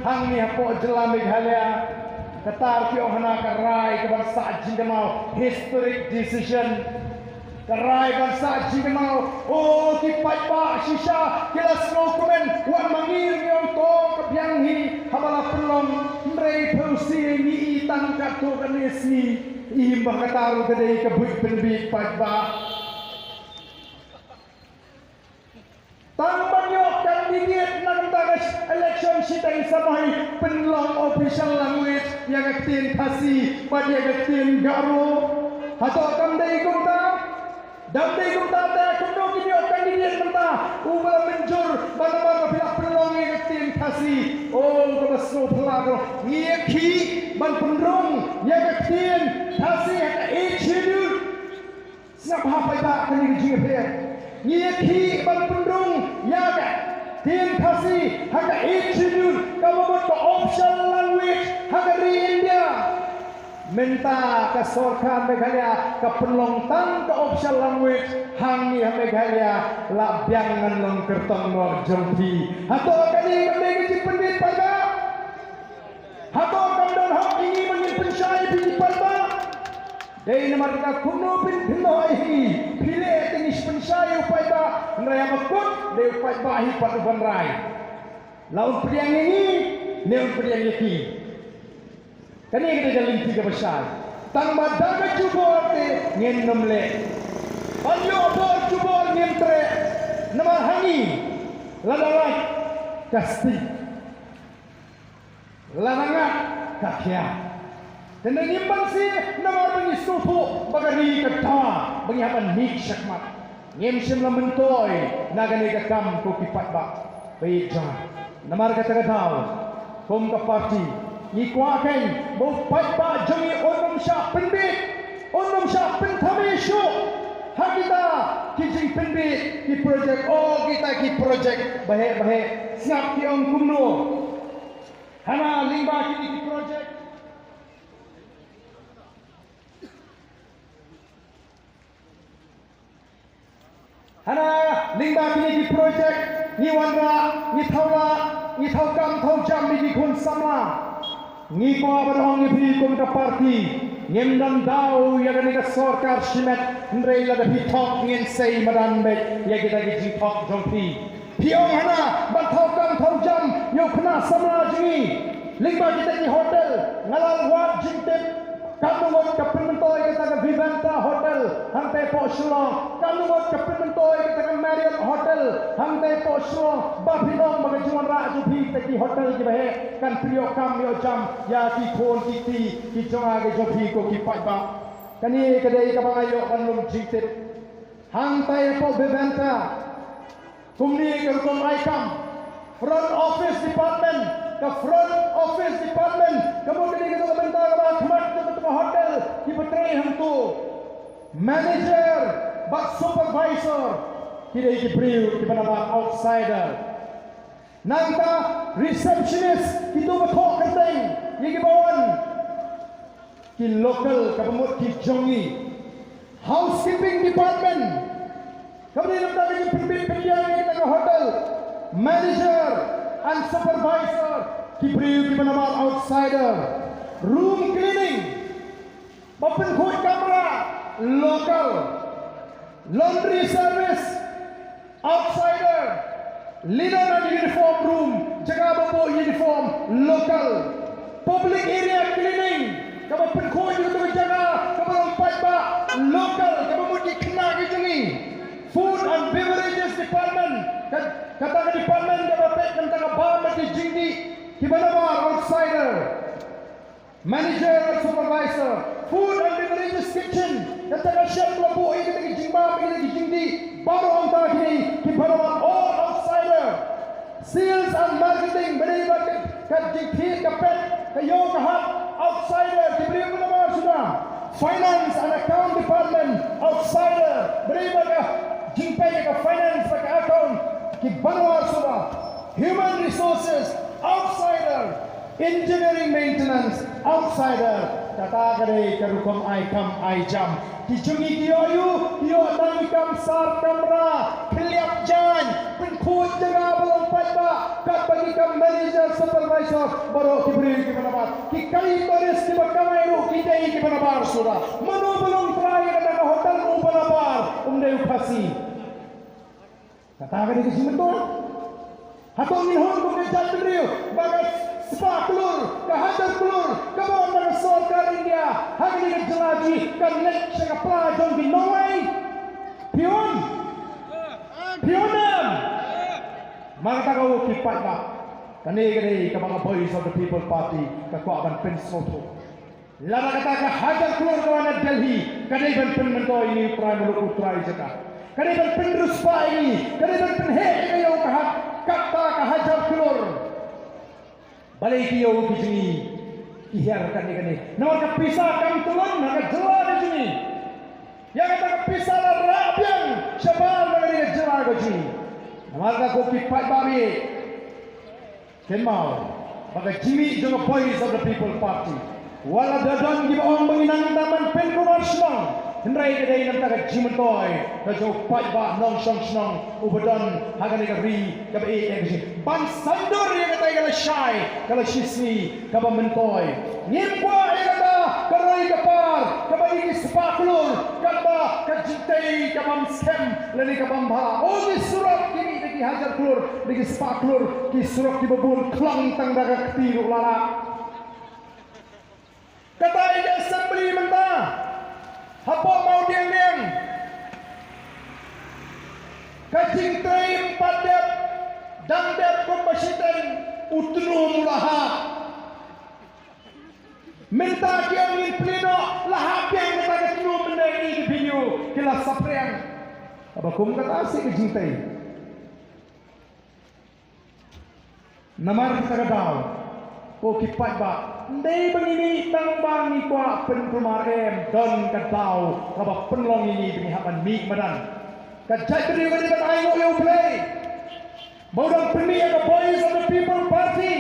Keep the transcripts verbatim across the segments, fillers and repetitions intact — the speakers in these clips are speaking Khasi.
Hangne hapoh jylla Meghalaya, kata ruh ki ong hana ka rai kaban sah jingkynmaw, historic decision. Ka rai ban sah jingkynmaw, o ki paidbah shisha ki la sngewkmen, wat ma ngi ruh ngi ong to ka biang hi, haba la pynlong, hynrei pynsi ngi i tang katto katne sngi, i ba kata ruh ka dei ka buit pynbiej paidbah. Tang ban ïoh candidate na ka bynta ka election shiteng samoi pynlong official language ïa ka ktien Khasi bad ïa ka ktien Garo. Hato kam dei kumta? Dang dei kumta te kumno kin ïoh candidate mynta uba la mynjur ba namar ba phi la pynlong ïa ka ktien Khasi? O kaba sngewphylla ka long, ngi ïakhih ban pynrung ïa ka ktien Khasi ha ka Eighth Schedule. Sngap ha paidbah kane ka jingïapher. Ngi ïakhih ban pynrung ïa ka ktien Khasi ha ka Eighth Schedule kaba mut ka official language ha ka ri India. Mynta ka sorkar Meghalaya ka pynlong tang ka official language hangne ha Meghalaya, la biang ngan long kyrtong noh jong phi. Hato kane ka dei ka jingpynbit paidbah? Hato kam don hok ïa ngi ban ngin pynshai ïa phi ki paidbah? Dei namar kata kumno phin pynnoh ïa ngi, phi leh te ngi pynshai ïa u paidbah, hynrei haba kut dei u paidbah hi pat uban rai. La un pdiang ïa ngi ne un pdiang ïa ki. Kane ka dei ka lynti kaba shai. Tang ba da ka jubor te ngin ym leh. Ban ïoh bor jubor ngim treh. Namar ha ngi lada lait ka sting, lada ngat ka khia. Te ngim banse namar ba ngi sngewthuh ba ka ri ka dawa ba ngi hap ban mih shakhmat. Ngim shym la myntoi na kane ka kam ko ki paidbah ba ïeit jong nga. Namar kata ka daw, kum ka party, ngi kwah kein ba u paidbah jong ngi un ym shah pynbit, un ym shah pynthame shuh ha kita ki jingpynbit ki projek, o kita ki projek baheh baheh. Sngap ki ong kumno. Hana lyngba kine ki projek. Hana lyngba kine ki projek ngi wanrah, ngi thaw lah, ngi thaw kam thaw jam ïa ki khun samla. Ngi kwah ban ong ïa phi kum ka party, ngim don daw ïa kane ka sorkar shimet, hynrei lada phi thok ngin sei madan beit ïa kita ki jingthok jong phi. Phi ong hana ban thaw kam thaw jam ïa u khynnah samla jong ngi. Lyngba kita ki hotel, nga la wad jingtip. Katno ngut ka pynmyntoi kata ka Vivanta Hotel hangtai poh Shillong. Katno ngut ka pynmyntoi kata ka Marriott Hotel hangtai poh Shillong. Ba phi ong ba ka jingwanrah jong phi kita ki hotel kiba heh kan pynïoh kam ïoh jam ïa ki khun ki kti ki jong nga ki jong phi ko ki paidbah. Kane ka dei kaba nga ïoh ban lum jingtip. Hangtai poh Vivanta, kumne ka rukom ai kam. Front office department, ka front office department ka mut kane ka dei ka bynta kaba ha khmat jong kata ka hotel, kiba trei hangto. Manager bad supervisor ki dei ki briew kiba nabar outsider. Nangta receptionist, kito ba thoh kyrteng ïa kiba wan, ki local kaba mut ki jong ngi. Housekeeping department, kaba dei na bynta ka jingpynbit pynbiang ïa kita ka hotel. Manager and supervisor, ki briew kiba nabar outsider. Room cleaning, ba pynkhuid kamra, local. Laundry service, outsider. Linen and uniform room, jaka ba buh uniform, local. Public area cleaning, kaba pynkhuid ïa kata ka jaka kaba long paidbah, local, kaba mut ki khynnah ki jong ngi. Food and beverages department, ka, kata ka department kaba peit na ka bam bad ki jingdih, kiba nabar, outsider. Manager and supervisor, food and beverages kitchen, kata ka shet ba la buh ïa kita ki jingbam, ïa kita ki jingdih, baroh hangta kine kiba nabar, all outsider. Sales and marketing, ba dei bad ka jingthied ka pet, ka ïew ka hap, outsider, ki briew kiba nabar suda. Finance and account department, outsider, ba dei bad ka jingpeit ka finance bad ka account, kiba nabar suda. Human resources, outsider. Engineering maintenance, outsider. Kata ka dei ka rukom ai kam ai jam. Ki jong ngi ki ïoh aïu, ki ïoh tang ki kam sar kamra, khylliap jaiñ, pynkhuid jaka ba long paidbah, katba ki kam manager, supervisor, baroh ki briew kiba nabar. Ki kali tourist kiba kamai ruh ki dei kiba nabar shuh. Mano ba long trai ïa kata ka hotel uba nabar, um dei u Khasi. Kata ka dei ka jingmyntoi. Hato ngin hun kum ka jaitbynriew ba ka spah klur, ka hajar klur kaba wan na ka sorkar India ha kane ka jylla jong ngi kan leit sha ka pla jong ki nongwei? Phi hun? Phi hun em? Namar kata ko ki paidbah, kane ka dei kaba ka Voice of the People Party ka kwah ban pynsngewthuh. Lada kata ka hajar klur ka wan na Delhi ka dei ban pynmyntoi ïa ngi u trai muluk, u trai jaka. Ka dei ban pynriewspah ïa ngi, ka dei ban pynheh ïa ngi ïa ka ha-, kata ka hajar klur. Balei ki ïew ki jong ngi ki hiar kane kane? Namar ka pisa kam tyllun ha ka jylla ka jong ngi. Ïa kata ka pisa la rah biang shabar na kane ka jylla ka jong ngi. Namar kata ko ki paidbah, kynmaw ba ka jingmih jong ka Voice of the People Party, wat la da don kiba ong ba ngi nang tang ban pynkulmar shnong, hynrei ka dei namar ka jingmyntoi ka jong u paidbah nongshong shnong uba don ha kane ka ri kaba ïeit ïa ka jing ban saiñdur ïa kata ka lashai ka lashisngi kaba myntoi. Ngim kwah ïa kata ka roi ka par kaba ïa ki spah klur, kaba ka jingtei ka bym skhem lane ka bym bha. O, ki surok ki mih da ki hajar klur, da ki spah klur, ki surok kiba bun khlong tang da ka kti ruh la lah. Kata ïa ka assembly mynta hapoh Mawdiangdiang, ka jingtrei ym pat dep dang dep kumba shiteng, u tnum u la hap. Mynta ki ong ngin plie noh, la hap biang kata ka tnum, mynta ïa ki video ki la saphriang. Haba kum kata shi ka jingtei. Namar kata ka daw ko ki paidbah, ym dei ba ngi mih tang ba ngi kwah pynkulmar, em, don ka daw kaba pynlong ïa ngi ba ngi hap ban mih madan. Ka jaitbynriew ka dei ban ai nguh ïa U Blei ba u dang pynmih ïa ka Voice of the People Party.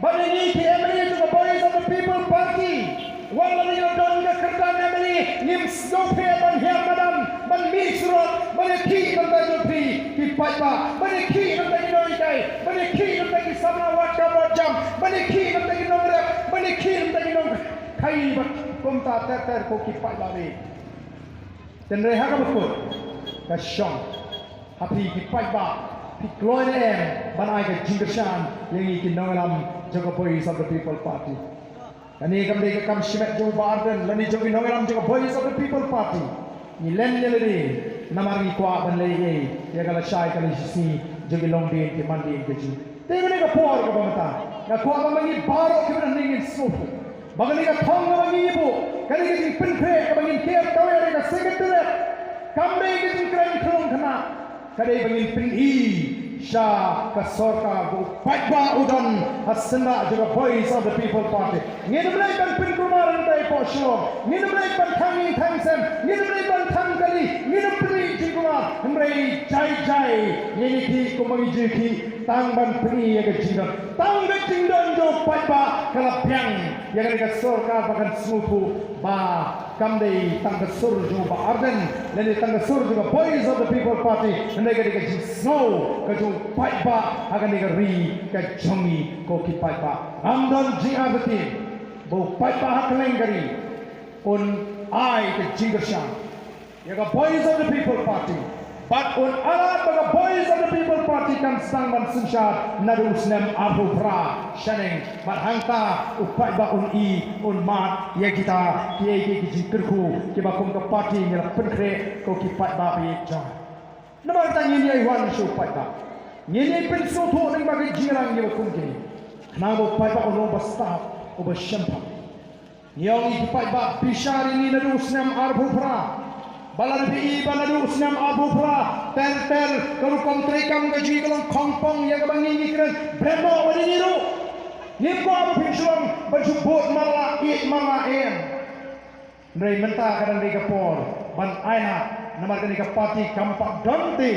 Ba ngi ki M L A jong ka Voice of the People Party, wat la ngi la don ka kyrdan M L A, ngim sngewphiah ban hiar madan, ban mih surok, ban ïakhih bynta jong phi ki paidbah, ban ïakhih bynta ki nonghikai, ban ïakhih bynta ki samla wad kam wad jam, ban ïakhih bynta ki nongrep, ban ïakhih bynta ki nongkhaïi bad kumta ter ter ko ki paidbah. Hynrei ha kaba kut ka shong ha phi ki paidbah, phi kloi ne em ban ai ka jingkyrshan ïa ngi ki nongïalam jong ka Voice of the People Party? Kane kam dei ka kam shimet jong u Bah Ardent lane jong ki nongïalam jong ka Voice of the People Party. Ngi len ïa lade namar ngi kwah ban leh ei ïa ka lashai ka lashisngi jong ki longdien ki mandien ka jong ngi. Te kane ka por kaba mynta nga kwah ba ma ngi baroh kiba don hangne ngin sngewthuh ba kane ka thong kaba ngi ïa buh, kane ka jingpynkhreh kaba ngin ker kawei ïa ka Secretariat, kam dei ka jingkren khlong khynnah. Ka dei ba ngin pyni sha ka sorkar ba u paidbah u don ha syndah jong ka Voice of the People Party. Ngin ym leit ban pynkulmar hangtai hapoh Shillong, ngin ym leit ban thang ïing thang sem, ngin ym leit ban thang kali, ngin ym pyni jingkulmar. Hynrei jai jai ngin ïakhih kumba ngi ju ïakhih, tang ban pyni ïa ka jingdon, tang ka jingdon jong u paidbah ka la biang ïa kane ka sorkar ba kan sngewthuh ba kam dei tang ka sur jong u Bah Ardent lane tang ka sur jong ka Voice of the People Party, hynrei ka dei ka jingsngew ka jong u paidbah ha kane ka ri ka jong ngi ko ki paidbah. Ngam don jingartatien ba u paidbah ha kylleng ka ri un ai ka jingkyrshan ïa ka Voice of the People Party. Bad un ailad ba ka Voice of the People Party kan sdang ban synshar naduh u snem arphew phra shaneng. Bad hangta u paidbah un i, un mad ïa kita kiei kiei ki jingkyrkhu kiba kum ka party ngi la pynkhreh ko ki paidbah ba ïeit jong. Namar kata ngin ïai wan sha u paidbah, ngin ïai pynsngewthuh lyngba ki jingrang kiba kum kine, khnang ba u paidbah un long uba stad, uba shemphang. Ngi ong ïa ki paidbah, bishar ïa ngi naduh u snem arphew phra. Ba lada phi i ba naduh u snem arphew phra ter ter ka rukom treikam ka jong ngi ka long khongpong ïa kaba ngi ngi kren, bret noh wat ïa ngi ruh. Ngim kwah ba phin shu long ban shu bud man la ïeit man la em. Hynrei mynta ka dang dei ka por ban ailad, namar kane ka party kam pat don te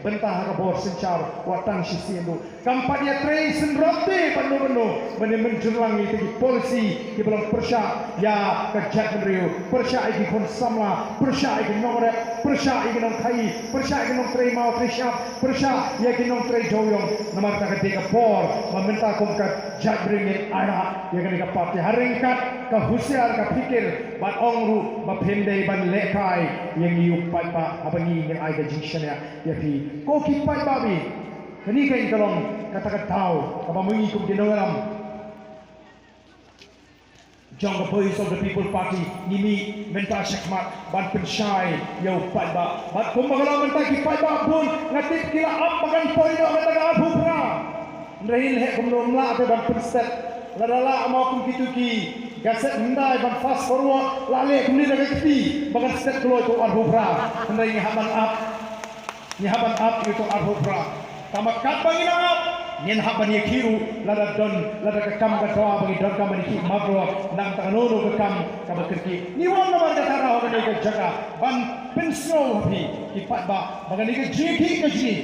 bynta ha ka bor synshar wat tang shisien ruh. Kam pat ïatrei synrop te Pynban, pynban ban ïa mynjur lang ïa kita ki policy kiba long pyrshah ïa ka jaitbynriew, pyrshah ïa ki khun samla, pyrshah ïa ki nongrep, pyrshah ïa ki nongkhaii, pyrshah ïa ki nongtrei maw trei shyiap, pyrshah ïa ki nongtrei dewiong. Namar kata ka dei ka por ba mynta kum ka jaitbynriew ngin ailad ïa kane ka party ha ryngkat ka husiar, ka phikir, bad ong ruh ba phim dei ban lehkai ïa ngi u paidbah haba ngi ngin ai ka jingshaniah ïa phi. Ko ki paidbah, kane ka long kata ka daw kaba ma ngi kum ki nongïalam jong ka Voice of the People Party ngi mih mynta shakhmat ban pynshai ïa u paidbah. Bad kumba ka long mynta ki paidbah bun nga tip ki la ap ba kan poi noh kata ka arphew phra. Hynrei leh kumno, ym lah te ban pynstet. Lada lah ma kum kito ki gaset hyndai ban fast forward, la leh kumne da ka kti ba kan stet kloi to arphew phra. Hynrei ngi hap ban ap. Ngi hap ban ap ïa uto arphew phra. Tangba katba ngin ap, ngin hap ban ïakhih ruh lada don, lada ka kam ka dawa ba ngi donkam ban ïakhih mardor na kata kano kano ka kam kaba kyrkieh. Ngi wan namar kata ruh ha kane ka jaka ban pynsngew ha phi ki paidbah ba kane ka jingïakhih ka jong ngi,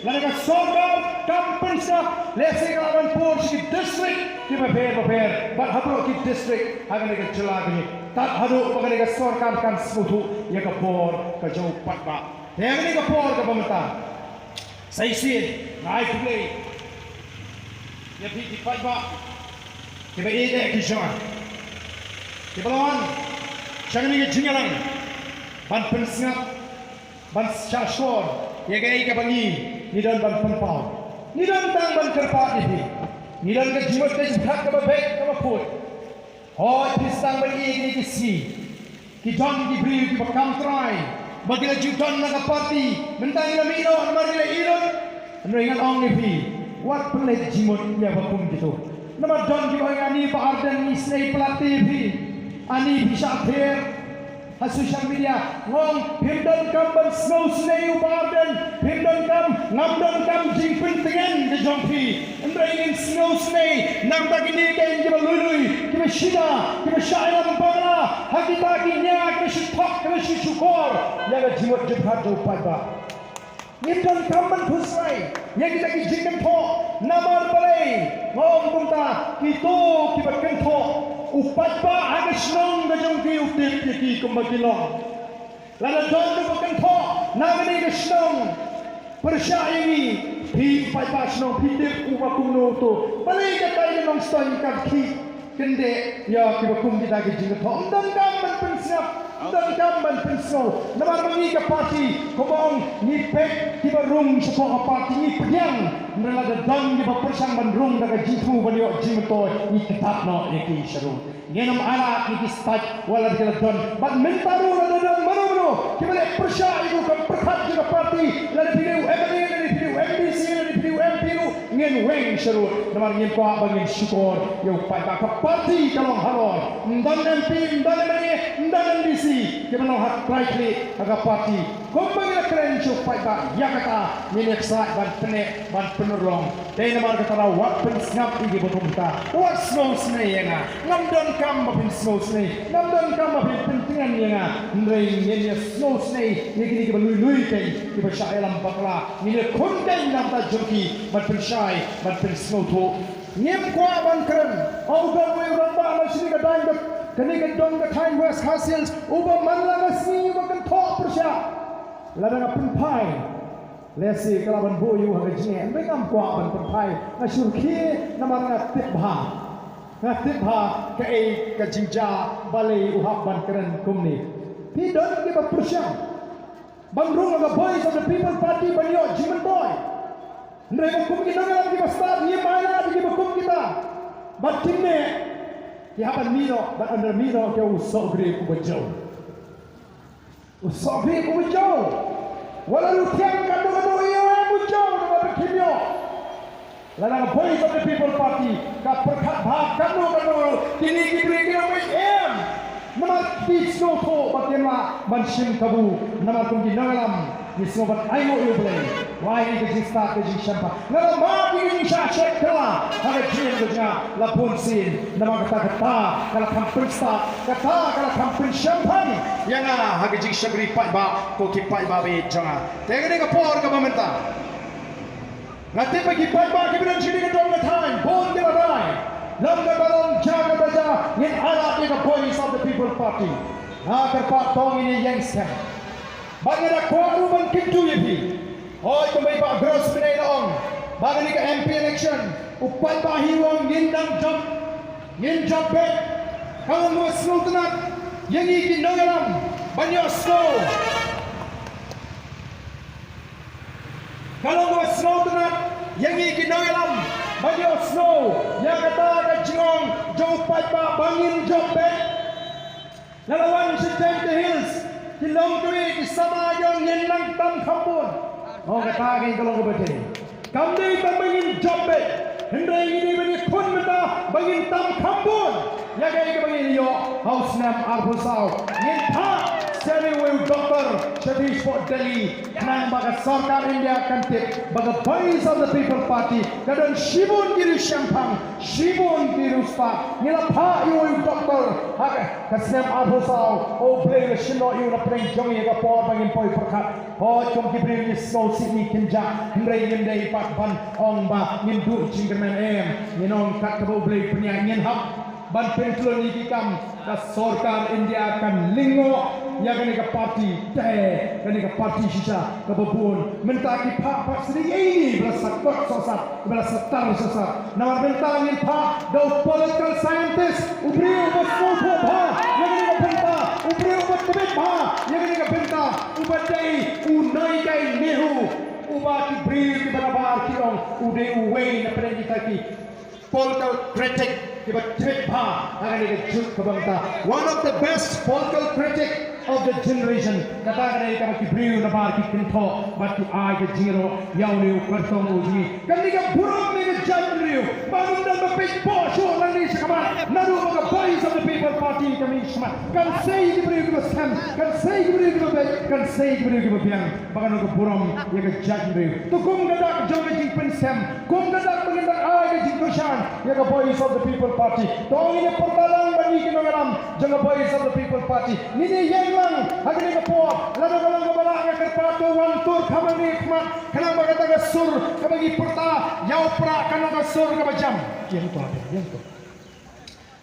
lada ka sorkar kam pynsngap, lehse ka lah ban pur sha ki district kiba pher bapher bad ha baroh ki district ha kane ka jylla ka jong ngi, tad haduh ba kane ka sorkar kan sngewthuh ïa ka bor ka jong u paidbah. Te ha kane ka por kaba mynta, sa shisien nga ai khublei ïa phi ki paidbah kiba ïeit ki jong nga, kiba la wan sha kane ka jingïalang ban pynsngap, ban shahshkor ïa kaei kaba ngi, ngi don ban pynpaw. Ngi don tang ban kyrpad ïa phi. Ngi don ka jingmut ka jingpyrkhat kaba beit kaba khuid. Hooid, phi sdang ban ïeit ïa ki sngi. Ki don ki briew kiba kam trai ba ki la ju don na ka party, mynta ngi la mih noh namar ngi la ïeit. Hynrei ngan ong ïa phi, wat pynleit jingmut ïa ba kum kito. Namar don kiba ong, ani Bah Ardent ngi snei palat ïa phi. Ani phi shah ther ha social media, nga ong phim donkam ban sngewsynei ïa u Bah Ardent, phim donkam, ngam donkam jingpyntngen ka jong phi. Hynrei ngin sngewsynei na ka bynta kine ki, kiba lui lui, kiba shida, kiba shah ïalam bakla ha kita ki nia, kiba shu thok, kiba shu shukor ïa ka jingmut jingpyrkhat jong u paidbah. Ngim donkam ban khuslai ïa kita ki jingkynthoh. Namar balei? Nga ong kumta, kito kiba kynthoh, u paidbah ha ka shnong ka jong ki u tip ïa ki kumba ki long. Lada don uba kynthoh na kane ka shnong pyrshah ïa ngi, phi paidbah shnong phi tip uba kumno uto. Balei katai ka Nongstoiñ kan khih kyndit ïa kiba kum kita ki jingkynthoh? Ym donkam ban pynsngap, ym donkam ban pynsngew. Namar ba ngi ka party, kumba ong, ngi peit kiba rung shapoh ka party, ngi pdiang. Hynrei lada don kiba pyrshang ban rung da ka jingthmu ban ïoh jingmyntoi, ngi ktah noh ïa ki sha rung. Ngin ym ailad ïa ki stait wat la ki la don. Bad mynta ruh lada don mano mano kiba leh pyrshah ïa ka kam pyrkhat jong ka party, lada phi dei u MLA, lada phi dei u MDC, lada phi dei u MP ruh, ngin weng sha rud. Namar ngim kwah ba ngin shukor ïa u paidbah. Ka party ka long halor. Ym don MP, ym don MLA, ym don MDC kiba long ha trai khlieh ha ka party. Kumba ngi la kren sha u paidbah, ïa kata ngin ïa ksaid ban pyneh, ban pynurlong. Dei namar kata ruh wat pynsngap ïa kiba kumta. Wat sngewsynei ïa nga. Ngam donkam ba phin sngewsynei, ngam donkam ba phin pyntngen ïa nga. Hynrei ngin ïa sngewsynei ïa kine kiba lui lui keiñ, kiba shah ïalam bakla. Ngin ïa khun keiñ na ka bynta jong ki ban pynshai, ban pynsngewthuh. Ngim kwah ban kren. Ong u don uwei u rangbah na shane ka dong ka, kane ka dong ka thaiñ West Khasi Hills, uba man la ka sngi uba kynthoh pyrshah. Lada nga pynphai, lehse ka lah ban buh ïa u ha ka jingeh, hynrei ngam kwah ban pynphai. Nga shu rkhie namar nga tip bha. Nga tip bha kaei ka jingjia balei u hap ban kren kumne. Phi don kiba pyrshang ban rung ha ka Voice of the People Party ban ïoh jingmyntoi. Hynrei ba kum ki nongïalam kiba stad, ngim ailad ïa kiba kum kita. Bad kine ki hap ban mih noh, bad ynda mih noh ki, u sohgrip uba jew. U sohgrip uba jew. Wat la u thiang katno katno ïa u, em, u jew, namar ba kim ïoh. Lada ka Voice of the People Party ka pyrkhat bha katno katno, kine ki briew ki ong em. Namar ki sngewthuh ba kim lah ban shim kabu. Namar kum ki nongïalam ngi sngewbha ban ainguh ïa U Blei. Wai ïa ka jingstad ka jingshemphang. Nga la mad ïa ka jingshah shet kylla ha ka jingim ka jong nga la bun sien. Namar kata, kata ka la kham pynstad, kata ka la kham pynshemphang ïa nga ha ka jingshakri paidbah, ko ki paidbah ba ïeit jong nga. Te kane ka por kaba mynta, nga tip ba ki paidbah kiba don sha kane ka dong ka thaiñ bun ki la Nga la ïa ka Voice of the People Party. Nga kyrpad to ngin ïeng skhem. Bad nga da kwah ruh ban kyntu ïa phi. Hooid, kumba i Bah Gross mynne i la ong ba kane ka M P election, u paidbah hi u ong ngin dang jop, ngin jop beit. Ka long kaba sngewtynnat ïa ngi ki nongïalam ban ïohsngew. Ka long kaba sngewtynnat ïa ngi ki nongïalam ban ïohsngew ïa kata ka jingong jong u paidbah ba ngin jop beit. Lada wan sha Jaintia Hills, ki long kiwei ki samla ki ong ngin nang tam kham bun. Ong kata ka long kaba dei. Kam dei tang ba ngin jop beit, hynrei ngi dei ban ïakhun mynta ba ngin tam kham bun ïa kaei kaba ngin ïoh ha u snem arphew saw. Ngin phah sha uwei u Doctor Satish Patel, khnang ba ka sorkar India kan tip ba ka Voice of the People Party ka don shibun ki riewshemphang, shibun ki riewspah. Ngi la phah ïa uwei u Doctor ha ka, ka snem arphew saw. O Blei, la shim noh ïa u na pdeng jong ngi ha ka por ba ngin poi pyrkhat. Hooid, kum ki briew ngi sngewsih, ngi kynjah, hynrei ngim dei pat ban ong ba ngin duh jingkyrmen, em. Ngin ong kat kaba U Blei pynïaid, ngin hap ban pyntlun ïa ki kam. Ka sorkar India kan lyngngoh ïa kane ka party, te kane ka party shisha kaba bun. Mynta ki phah pat sdang ïa ine ba la sakhot sosat, ba la satar sosat. Namar mynta ngin phah da u political scientist, u briew uba sngewthuh bha ïa kane ka bynta, u briew uba tbit bha ïa kane ka bynta, uba dei u Naikai Nehru, uba ki briew kiba nabar ki ong u dei uwei na pdeng kita ki political critic kiba tbit bha ha kane ka juk kaba mynta. One of the best political critic of the generation. Kata ka dei kaba ki briew nabar ki kynthoh bad ki ai ka jingïaroh ïa une u kyrtong u jong ngi. Kane ka burom ne ka jaitbynriew ba ngim dang ba peit bok shuh nangne shakhmat, naduh ba ka Voice of the People Party ka mih shakhmat. Kan sei ki briew kiba skhem, kan sei ki briew kiba beit, kan sei ki briew kiba biang. Ba kano ka burom ïa ka jaitbynriew. To kum ka dak jong ka jingpynskhem, kum ka dak ba ngin dang ai ka jingkyrshan ïa ka Voice of the People Party, to ngin ïa pyrta lang bad ngi ki nongïalam jong ka Voice of the People Party. Ngin ïa ïeng lang ha kane ka por, lada ka long kaba lah, nga kyrpad to wan tur kham hangne khmat, khnang ba kata ka sur kaba ngi pyrta ïa u Prah kan long ka sur kaba jam. Ïeng to, ïeng to.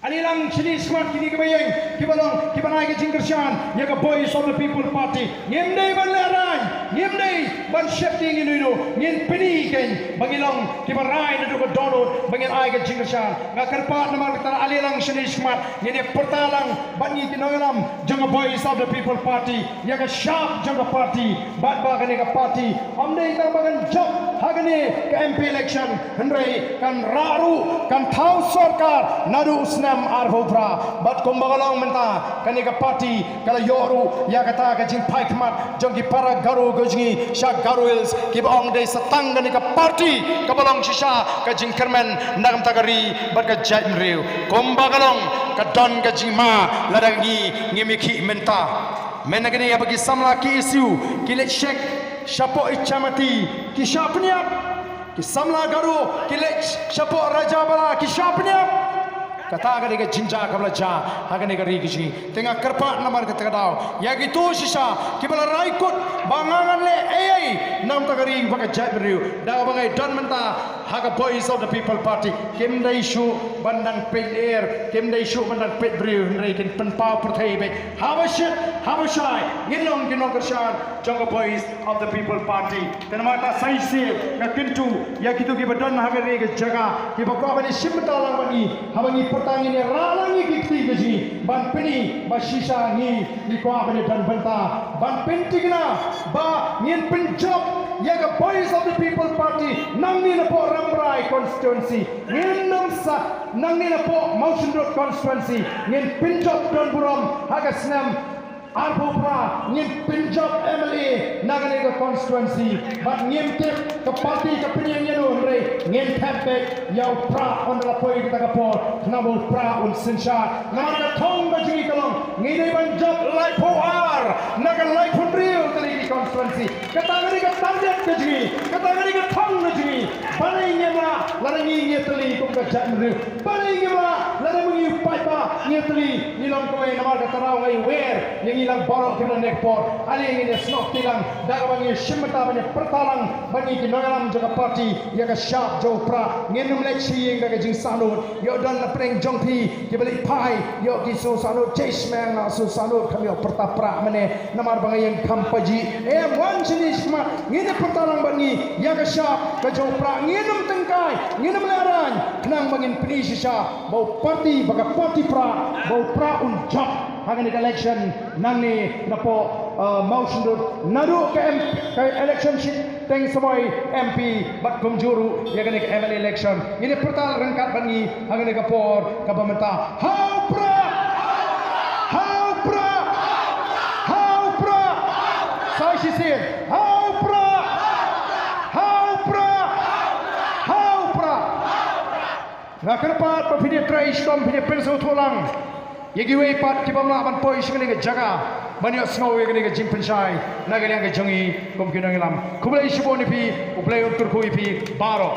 Ale lang shane shakhmat kine kiba ïeng, kiba long, kiba ai ka jingkyrshan ïa ka Voice of the People Party. Ngim dei ban lehrain, ngim dei ban sheptieng ïano ïano, ngin pyni kein ba ngi long kiba rai naduh ka dohnud ba ngin ai ka jingkyrshan. Nga kyrpad namar kata, ale lang shane shakhmat, ngin ïa pyrta lang bad ngi ki nongïalam jong ka Voice of the People Party ïa ka shap jong ka party, bad ba kane ka party kam dei tang ba kan jop ha kane ka M P election, hynrei kan rah ruh, kan thaw sorkar naduh u snem arphew phra. Bad kumba ka long mynta, kane ka party ka la ïoh ruh ïa kata ka jingphai khmat jong ki para Garo ka jong ngi sha Garo Hills, kiba ong dei sa tang kane ka party kaba long shisha ka jingkyrmen na ka bynta ka ri bad ka jaitbynriew. Kumba ka long, ka don ka jingma lada ngi ngim ïakhih mynta. Mynta kane haba ki samla K S U ki leit check shapoh Ichamati, ki shah pynïap. Ki samla Garo ki leit shapoh Rajabala, ki shah pynïap. Kata ka dei ka jingjia kaba la jia ha kane ka ri ka jong ngi. Te nga kyrpad namar kata ka daw ïa kito shisha kiba la rai kut ba nga ngan leh ei ei na ka bynta ka ri bad ka jaitbynriew, da kaba nga don mynta ha ka Voice of the People Party. Kim dei shuh ban dang peit lyer, kim dei shuh ban dang peit briew, hynrei kin pynpaw pyrthei beit. Haba shit, haba shai, ngin long ki nongkyrshan jong ka Voice of the People Party. Te namar kata sa shisien nga kyntu ïa kito kiba don ha kane ka jaka, kiba kwah ban ïashim bynta lang bad ngi, haba ngi pyrta ngin ïa rah lang ïa ki kti ka jong ngi ban pyni ba shisha ngi, ngi kwah ban ïa don bynta, ban pynthikna ba ngin pynjop ïa ka Voice of the People Party nangne napoh Rambrai constituency. Ngin ym sa nangne napoh Mawshynrut constituency, ngin pynjop don burom ha ka snem arphew phra, ngin pynjop M L A na kane ka constituency. Bad ngim tip ka party ka pynïeng ïano, hynrei ngin thep beit ïa u Prah ynda la poi kata ka por, namar u Prah un synshar. Namar ka thong ka jong ngi ka long, ngi dei ban jop laiphew ar na ka laiphew hynriew tylli ki constituency. Kata ka dei ka target ka jong ngi, kata ka dei ka thong ka jong ngi. Balei ngim lah lada ngi ngi tylli kum ka jaitbynriew? Balei ngim lah lada ma ngi u paidbah Ngi tylli, ngi long kawei namar ka tnat ngi wer, ngi ngi lang baroh ki la nek por. Ale ngin ïa snoh kti lang, da kaba ngi shim mynta ban ïa pyrta lang bad ngi ki nongïalam jong ka party ïa ka shap jong u Prah. Ngin ym leit sha ïing da ka jingsahnud. Ïoh don na pdeng jong phi kiba leit phai, ïoh ki shu sahnud, jai shmeng, la shu sahnud, kham ïoh pyrta Prah mynne. Namar ba nga ïeng kham paji. Em, wan shane shakhmat, ngin ïa pyrta lang bad ngi ïa ka shap ka jong u Prah. Ngin ym tyngkai, ngin ym lehraiñ, khnang ba ngin pyni shisha ba u party, ba ka party Prah, ba u Prah un jop ha kane ka election nangne napoh, uh, Mawshynrut, naduh ka M-, ka election sheet teng samoi M P bad kumjuh ruh ïa kane ka M L A election. Ngin ïa pyrta ryngkat bad ngi ha kane ka por kaba mynta. Ha u Prah! Ha u Prah! Ha u Prah! Sa shisien. Ha u Prah! Ha u Prah! Ha u Prah! Nga kyrpad ba phin ïa trei shitom, phin ïa pynsngewthuh lang ïa kiwei pat ki bym lah ban poi sha kane ka jaka ban ïohsngew ïa kane ka jingpynshai na ka liang ka jong ngi kum ki nongïalam. Khublei shibun ïa phi, U Blei un kyrkhu ïa phi baroh.